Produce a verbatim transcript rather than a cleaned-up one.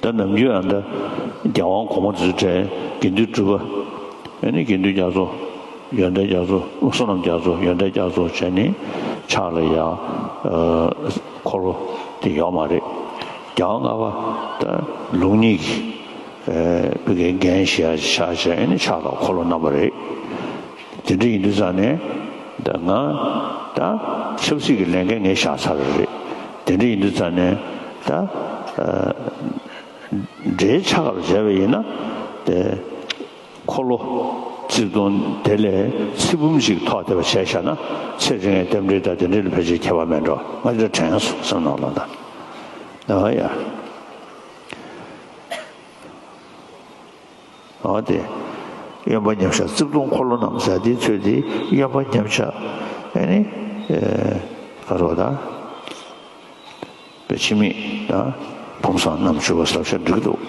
ད་ནམ་རྒྱུན་ཨ་ད་རྒྱལ་དབང་གོང་མ་དེ་ཚོའི་གྲས་དགེ་འདུན་གྲུབ་པ། ཨ་ནི་དགེ་འདུན་རྒྱ་མཚོ། ཡོན་ཏན་རྒྱ་མཚོ། བསོད་ནམས་རྒྱ་མཚོ། ཡོན་ཏན་རྒྱ་མཚོ་བྱས་ནས་ཕྱག་ལ་ཡ། ཨ། འཁོར་ལོ་དེ་ཡོད་མ་རེད། རྒྱལ་བ་ལྔ་པ་ད་ལུགས་གཉིས་ཀྱི་ཨ་བི་གའི་འགན་བཞེས་ཡ་ཆགས་བྱས་ཨ་ནི་ཕྱག་དང་འཁོར་ལོ་བསྣམས་པ་རེད། དེ་འདྲ་ཡིན་དུས་ཙང་ནས་ད་ང་ད་ཆབ་སྲིད་ཀྱི་ལས་འགན་ངས་བཞག་ཚར་བ་རེད། དེ་འདྲ་ཡིན་དུས་ཙང་ནས་ད་ཨ་འདྲའི་ཆགས་པར་བྱས་པ་ཡིན་ན་དེ། འཁོར་ལོ་རྩིབས་སྟོང་དེ་ལས་ཚེ་བུམ་ཞིག་ཐོགས་བསྡད་པ་བྱས་བཞག་ན་ཚེ་རིང་བའི་རྟེན་འབྲེལ་དང་དེ་འདྲ་ལ་ཕལ་ཆེར་ཁྱད་པར་མེད་འགྲོ། ང་འདི་དྲན་སོང་བསམ་ནང་ལ་ད། ཨ་ཡ། ཨ་དེ། གཡོན་པ་མཉམ་བཞག་རྩིབས་སྟོང་འཁོར་ལོ་བསྣམས་ཟེར་དེའི་ཚུལ་དེ་གཡོན་པ་མཉམ་བཞག་ཨ་ནི། ཨེ། ག་རེ་ད། པའི་ཕྱི་མིག་དང་། བུམ་བཟང་རྣམས་བཞུགས་པ་ཟབ་ཤ་འགྲིག་འདུག